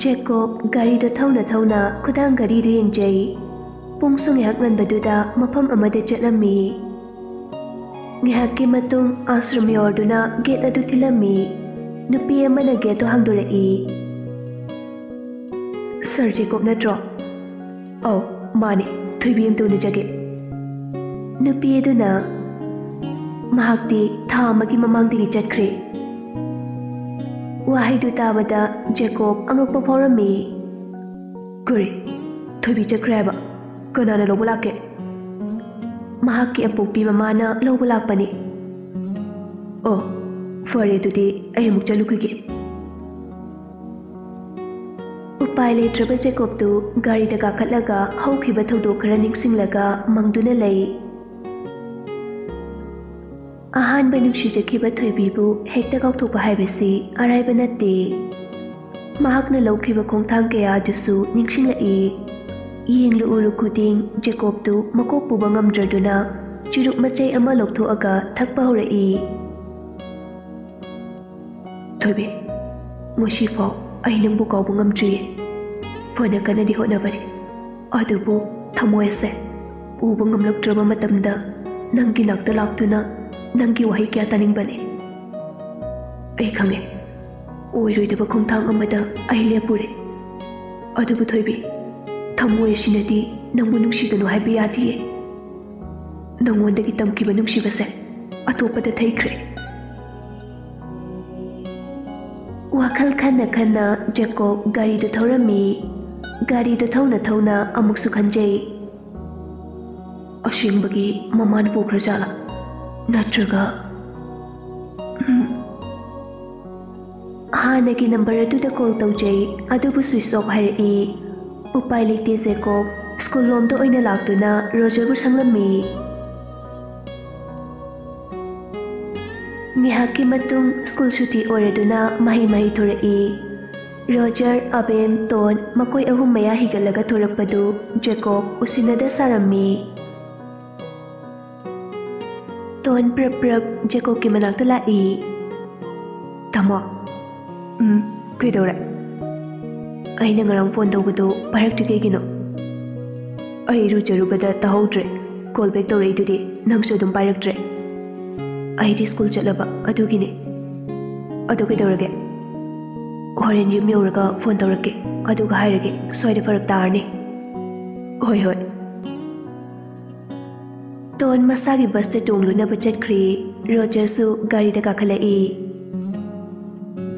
ꯖꯦꯀꯣꯕ ꯒꯥꯔꯤꯗꯣ ꯊꯧꯅ ꯊꯧꯅ ꯈꯨꯗꯥꯡ ꯘꯔꯤꯗꯨ ꯌꯦꯡꯖꯩ꯫ ꯄꯨꯡꯁꯨ ꯉꯥꯏꯍꯥꯛ ꯉꯟꯕꯗꯨꯗ ꯃꯐꯝ ꯑꯃꯗ ꯆꯠꯂꯝꯃꯤ꯫ ꯉꯥꯏꯍꯥꯛꯀꯤ ꯃꯇꯨꯡ ꯑꯥꯁ꯭ꯔꯝ ꯌꯧꯔꯗꯨꯅ ꯒꯦꯠ ꯑꯗꯨ ꯊꯤꯜꯂꯝꯃꯤ꯫ ꯅꯨꯄꯤ ꯑꯃꯅ ꯒꯦꯠꯇꯨ ꯍꯥꯡꯗꯣꯔꯛꯏ꯫ "ꯁꯥꯔ ꯖꯦꯀꯣꯕ ꯅꯠꯇ꯭ꯔꯣ?" "ꯑꯧ, ꯃꯥꯅꯦ꯫ ꯊꯣꯏꯕꯤ ꯑꯝꯇ ꯎꯅꯖꯒꯦ꯫" ꯅꯨꯄꯤ ꯑꯗꯨꯅ, "ꯃꯍꯥꯛꯇꯤ ꯊꯥ ꯑꯃꯒꯤ ꯃꯃꯥꯡꯗꯒꯤ ꯆꯠꯈ꯭ꯔꯦ꯫" ꯋꯥꯍꯩꯗꯨ ꯇꯥꯕꯗ ꯖꯦꯀꯣꯕ ꯑꯉꯛꯄ ꯐꯥꯎꯔꯝꯃꯤ꯫ "ꯀꯔꯤ? ꯊꯣꯏꯕꯤ ꯆꯠꯈ꯭ꯔꯦ ꯍꯥꯏꯕ? ꯀꯅꯥꯅ ꯂꯧꯕ ꯂꯥꯛꯀꯦ?" "ꯃꯍꯥꯛꯀꯤ ꯑꯄꯣꯛꯄꯤ ꯃꯃꯥꯅ ꯂꯧꯕ ꯂꯥꯛꯄꯅꯤ꯫" "ꯑꯣ, ꯐꯔꯦ, ꯑꯗꯨꯗꯤ ꯑꯩ ꯑꯃꯨꯛ ꯆꯠꯂꯨꯈꯤꯒꯦ꯫" ꯎꯄꯥꯏ ꯂꯩꯇ꯭ꯔꯕ ꯖꯦꯀꯣꯕꯇꯨ ꯒꯥꯔꯤꯗ ꯀꯥꯈꯠꯂꯒ ꯍꯧꯈꯤꯕ ꯊꯧꯗꯣꯛ ꯈꯔ ꯅꯤꯡꯁꯤꯡꯂꯒ ꯃꯪꯗꯨꯅ ꯂꯩ꯫ ꯑꯍꯥꯟꯕ ꯅꯨꯡꯁꯤꯖꯈꯤꯕ ꯊꯣꯏꯕꯤꯕꯨ ꯍꯦꯛꯇ ꯀꯥꯎꯊꯣꯛꯄ ꯍꯥꯏꯕꯁꯤ ꯑꯔꯥꯏꯕ ꯅꯠꯇꯦ꯫ ꯃꯍꯥꯛꯅ ꯂꯧꯈꯤꯕ ꯈꯣꯡꯊꯥꯡ ꯀꯌꯥ ꯑꯗꯨꯁꯨ ꯅꯤꯡꯁꯤꯡꯂꯛꯏ꯫ ꯌꯦꯡꯂꯨ ꯎꯔꯨ ꯈꯨꯗꯤꯡ ꯖꯦꯀꯣꯕꯇꯨ ꯃꯀꯣꯛ ꯄꯨꯕ ꯉꯝꯗ꯭ꯔꯗꯨꯅ ꯆꯨꯔꯨꯞ ꯃꯆꯩ ꯑꯃ ꯂꯧꯊꯣꯛꯑꯒ ꯊꯛꯄ ꯍꯧꯔꯛꯏ꯫ "ꯊꯣꯏꯕꯤ, ꯉꯁꯤꯐꯥꯎ ꯑꯩ ꯅꯪꯕꯨ ꯀꯥꯎꯕ ꯉꯝꯗ꯭ꯔꯤꯌꯦ꯫ ꯐꯅ ꯀꯟꯅꯗꯤ ꯍꯣꯠꯅꯕꯅꯤ, ꯑꯗꯨꯕꯨ ꯊꯃꯣꯏ ꯑꯁꯦ ꯎꯕ ꯉꯝꯂꯛꯇ꯭ꯔꯕ ꯃꯇꯝꯗ ꯅꯪꯒꯤ ꯅꯥꯛꯇ ꯂꯥꯛꯇꯨꯅ ꯅꯪꯒꯤ ꯋꯥꯍꯩ ꯀꯌꯥ ꯇꯥꯅꯤꯡꯕꯅꯤ꯫ ꯑꯩ ꯈꯪꯉꯦ, ꯑꯣꯏꯔꯣꯏꯗꯕ ꯈꯣꯡꯊꯥꯡ ꯑꯃꯗ ꯑꯩ ꯂꯦꯞꯄꯨꯔꯦ꯫ ꯑꯗꯨꯕꯨ ꯊꯣꯏꯕꯤ, ꯊꯃꯣꯏ ꯑꯁꯤꯅꯗꯤ ꯅꯪꯕꯨ ꯅꯨꯡꯁꯤꯒꯅꯨ ꯍꯥꯏꯕ ꯌꯥꯗꯤꯌꯦ꯫ ꯅꯉꯣꯟꯗꯒꯤ ꯇꯝꯈꯤꯕ ꯅꯨꯡꯁꯤꯕꯁꯦ ꯑꯇꯣꯞꯄꯗ ꯊꯩꯈ꯭ꯔꯦ꯫" ꯋꯥꯈꯜ ꯈꯟꯅ ꯈꯟꯅ ꯖꯦꯀꯣꯕ ꯒꯥꯔꯤꯗꯨ ꯊꯧꯔꯝꯃꯤ꯫ ꯒꯥꯔꯤꯗꯨ ꯊꯧꯅ ꯊꯧꯅ ꯑꯃꯨꯛꯁꯨ ꯈꯟꯖꯩ꯫ "ꯑꯁꯦꯡꯕꯒꯤ ꯃꯃꯥꯅ ꯄꯨꯈ꯭ꯔꯖꯥꯠꯂꯥ? ꯅꯠꯇ꯭ꯔꯒ, ꯎꯝ, ꯍꯥꯟꯅꯒꯤ ꯅꯝꯕꯔ ꯑꯗꯨꯗ ꯀꯣꯜ ꯇꯧꯖꯩ, ꯑꯗꯨꯕꯨ ꯁ꯭ꯋꯤꯆ ꯑꯣꯐ ꯍꯥꯏꯔꯛꯏ꯫ ꯎꯄꯥꯏ ꯂꯩꯇꯦ ꯖꯦꯀꯣꯕ꯫ ꯁ꯭ꯀꯨꯜ ꯂꯣꯝꯗ ꯑꯣꯏꯅ ꯂꯥꯛꯇꯨꯅ ꯔꯣꯖꯔꯕꯨ ꯁꯪꯂꯝꯃꯤ꯫ ꯉꯥꯏꯍꯥꯛꯀꯤ ꯃꯇꯨꯡ ꯁ꯭ꯀꯨꯜ ꯁꯨꯇꯤ ꯑꯣꯏꯔꯗꯨꯅ ꯃꯍꯩ ꯃꯍꯩ ꯊꯣꯔꯛꯏ꯫ ꯔꯣꯖꯔ, ꯑꯕꯦꯝ, ꯇꯣꯟ ꯃꯈꯣꯏ ꯑꯍꯨꯝ ꯃꯌꯥ ꯍꯤꯒꯠꯂꯒ ꯊꯣꯔꯛꯄꯗꯨ ꯖꯦꯀꯣꯕ ꯎꯁꯤꯟꯅꯗ ꯁꯥꯔꯝꯃꯤ꯫ ꯇꯣꯟ ꯄ꯭ꯔꯞ ꯄ꯭ꯔꯞ ꯖꯦꯀꯣꯕꯀꯤ ꯃꯅꯥꯛꯇ ꯂꯥꯛꯏ꯫ "ꯇꯥꯃꯣ꯫ ꯎꯝ, ꯀꯩꯗꯧꯔꯦ? ꯑꯩꯅ ꯉꯔꯥꯡ ꯐꯣꯟ ꯇꯧꯕꯗꯣ ꯄꯥꯏꯔꯛꯇ꯭ꯔꯤ ꯀꯩꯒꯤꯅꯣ? ꯑꯩ ꯏꯔꯨꯖꯔꯨꯕꯗ ꯇꯥꯍꯧꯗ꯭ꯔꯦ꯫ ꯀꯣꯜ ꯕꯦꯛ ꯇꯧꯔꯛꯏꯗꯨꯗꯤ ꯅꯪꯁꯨ ꯑꯗꯨꯝ ꯄꯥꯏꯔꯛꯇ꯭ꯔꯦ꯫ ꯑꯩꯗꯤ ꯁ꯭ꯀꯨꯜ ꯆꯠꯂꯕ ꯑꯗꯨꯒꯤꯅꯦ꯫ ꯑꯗꯣ ꯀꯩꯗꯧꯔꯒꯦ? ꯍꯣꯔꯦꯟ ꯌꯨꯝ ꯌꯧꯔꯒ ꯐꯣꯟ ꯇꯧꯔꯛꯀꯦ, ꯑꯗꯨꯒ ꯍꯥꯏꯔꯒꯦ꯫ ꯁ꯭ꯋꯥꯏꯗ ꯐꯔꯛ ꯇꯥꯔꯅꯤ꯫" "ꯍꯣꯏ, ꯍꯣꯏ꯫" ꯇꯣꯟ ꯃꯁꯥꯒꯤ ꯕꯁꯇ ꯇꯣꯡꯂꯨꯅꯕ ꯆꯠꯈ꯭ꯔꯦ꯫ ꯔꯣꯖꯔꯁꯨ ꯒꯥꯔꯤꯗ ꯀꯥꯈꯠꯂꯛꯏ꯫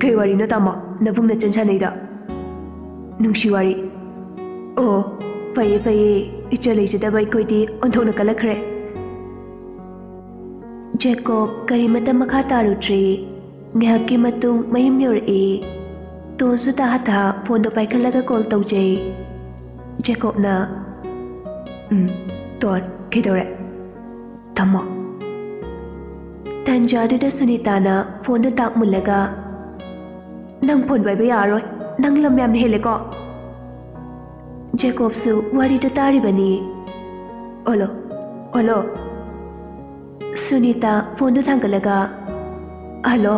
"ꯀꯩ ꯋꯥꯔꯤꯅꯣ ꯇꯥꯃꯣ, ꯅꯕꯨꯡ ꯅꯆꯟ ꯁꯥꯟꯅꯩꯗꯣ?" "ꯅꯨꯡꯁꯤ ꯋꯥꯔꯤ꯫" "ꯑꯣ, ꯐꯩꯌꯦ ꯐꯩꯌꯦ, ꯏꯆꯥ ꯂꯩꯖꯗꯕ ꯑꯩꯈꯣꯏꯗꯤ ꯑꯣꯟꯊꯣꯛꯅ ꯀꯜꯂꯛꯈ꯭ꯔꯦ꯫" ꯖꯦꯀꯣꯕ ꯀꯔꯤꯃꯇ ꯃꯈꯥ ꯇꯥꯔꯨꯗ꯭ꯔꯦ꯫ ꯉꯥꯏꯍꯥꯛꯀꯤ ꯃꯇꯨꯡ ꯃꯌꯨꯝ ꯌꯧꯔꯛꯏ꯫ ꯇꯣꯟꯁꯨ ꯇꯍꯥ ꯇꯍꯥ ꯐꯣꯟꯗꯣ ꯄꯥꯏꯈꯠꯂꯒ ꯀꯣꯜ ꯇꯧꯖꯩ꯫ ꯖꯦꯀꯣꯕꯅ, "ꯎꯝ, ꯇꯣꯟ, ꯀꯩꯗꯧꯔꯦ? ꯊꯝꯃꯣ꯫" ꯇꯟꯖꯥꯗꯨꯗ ꯁꯨꯅꯤꯇꯥꯅ ꯐꯣꯟꯗꯣ ꯇꯥꯛ ꯃꯨꯜꯂꯒ, "ꯅꯪ ꯐꯣꯟ ꯄꯥꯏꯕ ꯌꯥꯔꯔꯣꯏ, ꯅꯪ ꯂꯝ ꯌꯥꯝꯅ ꯍꯦꯜꯂꯦꯀꯣ꯫" ꯖꯦꯀꯣꯕꯁꯨ ꯋꯥꯔꯤꯗꯣ ꯇꯥꯔꯤꯕꯅꯤ꯫ "Hello, hello." ꯁꯨꯅꯤꯇꯥ ꯐꯣꯟꯗꯨ ꯊꯥꯡꯒꯠꯂꯒ, "ꯍꯜꯂꯣ꯫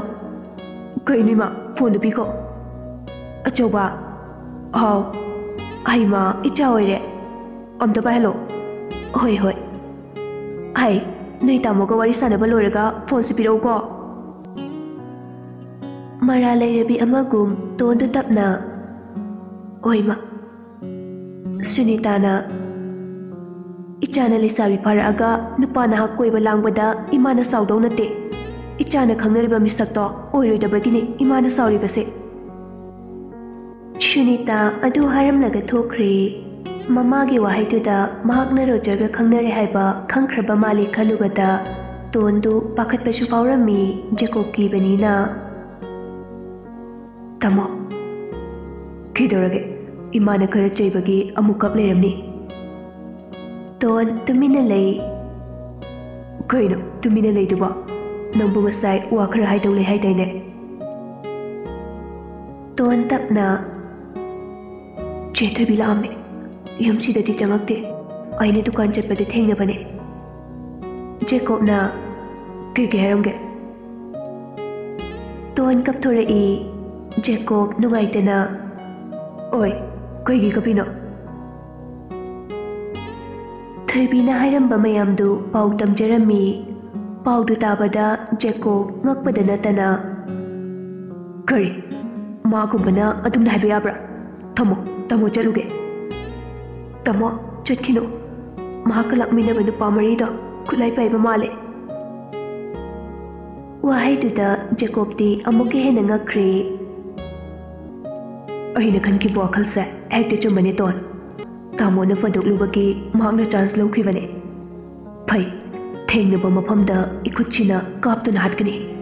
ꯀꯩꯅꯣ ꯏꯃꯥ, ꯐꯣꯟꯗꯨ ꯄꯤꯈꯣ꯫" "ꯑꯆꯧꯕ꯫" "ꯍꯥꯎ꯫" "ꯍꯩꯃꯥ, ꯏꯆꯥ ꯑꯣꯏꯔꯦ꯫ ꯑꯝꯇ ꯄꯥꯏꯍꯜꯂꯣ꯫" "ꯍꯣꯏ, ꯍꯣꯏ꯫" "ꯍꯩ, ꯅꯣꯏ ꯇꯥꯃꯣꯒ ꯋꯥꯔꯤ ꯁꯥꯟꯅꯕ ꯂꯣꯏꯔꯒ ꯐꯣꯟꯁꯤ ꯄꯤꯔꯛꯎꯀꯣ꯫" ꯃꯔꯥ ꯂꯩꯔꯕꯤ ꯑꯃꯒꯨꯝ ꯇꯣꯟꯗꯨ ꯇꯞꯅ, "ꯍꯣꯏ, ꯏꯃꯥ꯫" ꯁꯨꯅꯤꯇꯥꯅ, "ꯏꯆꯥꯅ ꯂꯩꯁꯥꯕꯤ ꯐꯥꯔꯛꯑꯒ ꯅꯨꯄꯥ ꯅꯍꯥ ꯀꯣꯏꯕ ꯂꯥꯡꯕꯗ ꯏꯃꯥꯅ ꯁꯥꯎꯗꯧ ꯅꯠꯇꯦ꯫ ꯏꯆꯥꯅ ꯈꯪꯅꯔꯤꯕ ꯃꯤꯁꯛꯇꯣ ꯑꯣꯏꯔꯣꯏꯗꯕꯒꯤꯅꯤ ꯏꯃꯥꯅ ꯁꯥꯎꯔꯤꯕꯁꯦ꯫" ꯁꯨꯅꯤꯇꯥ ꯑꯗꯨ ꯍꯥꯏꯔꯝꯂꯒ ꯊꯣꯛꯈ꯭ꯔꯦ꯫ ꯃꯃꯥꯒꯤ ꯋꯥꯍꯩꯗꯨꯗ ꯃꯍꯥꯛꯅ ꯔꯣꯖꯔꯒ ꯈꯪꯅꯔꯦ ꯍꯥꯏꯕ ꯈꯪꯈ꯭ꯔꯕ ꯃꯥꯜꯂꯦ ꯈꯜꯂꯨꯕꯗ ꯇꯣꯟꯗꯨ ꯄꯥꯈꯠꯄꯁꯨ ꯐꯥꯎꯔꯝꯃꯤ, ꯖꯦꯀꯣꯕ ꯀꯤꯕꯅꯤꯅ꯫ "ꯇꯥꯃꯣ, ꯀꯩꯗꯧꯔꯒꯦ? ꯏꯃꯥꯅ ꯈꯔ ꯆꯩꯕꯒꯤ ꯑꯃꯨꯛ ꯀꯞ ꯂꯩꯔꯝꯅꯤ꯫" ꯇꯣꯟ ꯇꯨꯃꯤꯟꯅ ꯂꯩ꯫ "ꯀꯩꯅꯣ ꯇꯨꯃꯤꯟꯅ ꯂꯩꯗꯨꯕꯣ? ꯅꯪꯕꯨ ꯉꯁꯥꯏ ꯋꯥ ꯈꯔ ꯍꯥꯏꯗꯧ ꯂꯩ ꯍꯥꯏꯗꯥꯏꯅꯦ?" ꯇꯣꯟ ꯇꯞꯅ, "ꯆꯦ ꯊꯣꯏꯕꯤ ꯂꯥꯛꯑꯝꯃꯦ꯫ ꯌꯨꯝꯁꯤꯗꯗꯤ ꯆꯪꯉꯛꯇꯦ꯫ ꯑꯩꯅ ꯗꯨꯀꯥꯟ ꯆꯠꯄꯗ ꯊꯦꯡꯅꯕꯅꯦ꯫" ꯖꯦꯀꯣꯕꯅ, ꯀꯩ ꯀꯩ ꯍꯥꯏꯔꯝꯒꯦ? ꯇꯣꯟ ꯀꯞꯊꯣꯔꯛꯏ꯫ ꯖꯦꯀꯣꯕ ꯅꯨꯡꯉꯥꯏꯇꯅ, "ꯑꯣꯏ, ꯀꯩꯒꯤ ꯀꯞꯄꯤꯅꯣ?" ꯊꯣꯏꯕꯤꯅ ꯍꯥꯏꯔꯝꯕ ꯃꯌꯥꯝꯗꯨ ꯄꯥꯎ ꯇꯝꯖꯔꯝꯃꯤ꯫ ꯄꯥꯎꯗꯨ ꯇꯥꯕꯗ ꯖꯦꯀꯣꯕ ꯉꯛꯄꯗ ꯅꯠꯇꯅ, "ꯀꯔꯤ? ꯃꯥꯒꯨꯝꯕꯅ ꯑꯗꯨꯝꯅ ꯍꯥꯏꯕ ꯌꯥꯕ꯭ꯔꯥ? ꯊꯝꯃꯣ, ꯇꯥꯃꯣ ꯆꯠꯂꯨꯒꯦ꯫" "ꯇꯥꯃꯣ, ꯆꯠꯈꯤꯅꯨ꯫ ꯃꯍꯥꯛꯀ ꯂꯥꯛꯃꯤꯟꯅꯕ ꯅꯨꯄꯥ ꯃꯔꯤꯗꯣ ꯈꯨꯠꯂꯥꯏ ꯄꯥꯏꯕ ꯃꯥꯜꯂꯦ꯫" ꯋꯥꯍꯩꯗꯨꯗ ꯖꯦꯀꯣꯕꯇꯤ ꯑꯃꯨꯛꯀ ꯍꯦꯟꯅ ꯉꯛꯈ꯭ꯔꯦ꯫ "ꯑꯩꯅ ꯈꯟꯈꯤꯕ ꯋꯥꯈꯜꯁꯦ ꯍꯦꯛꯇ ꯆꯨꯝꯕꯅꯦ, ꯇꯣꯟ꯫ ꯇꯥꯃꯣꯅ ꯐꯥꯗꯣꯛꯂꯨꯕꯒꯤ ꯃꯍꯥꯛꯅ ꯆꯥꯟꯁ ꯂꯧꯈꯤꯕꯅꯦ꯫ ꯐꯩ, ꯊꯦꯡꯅꯕ ꯃꯐꯝꯗ ꯏꯈꯨꯠꯁꯤꯅ ꯀꯥꯞꯇꯨꯅ ꯍꯥꯠꯀꯅꯤ꯫"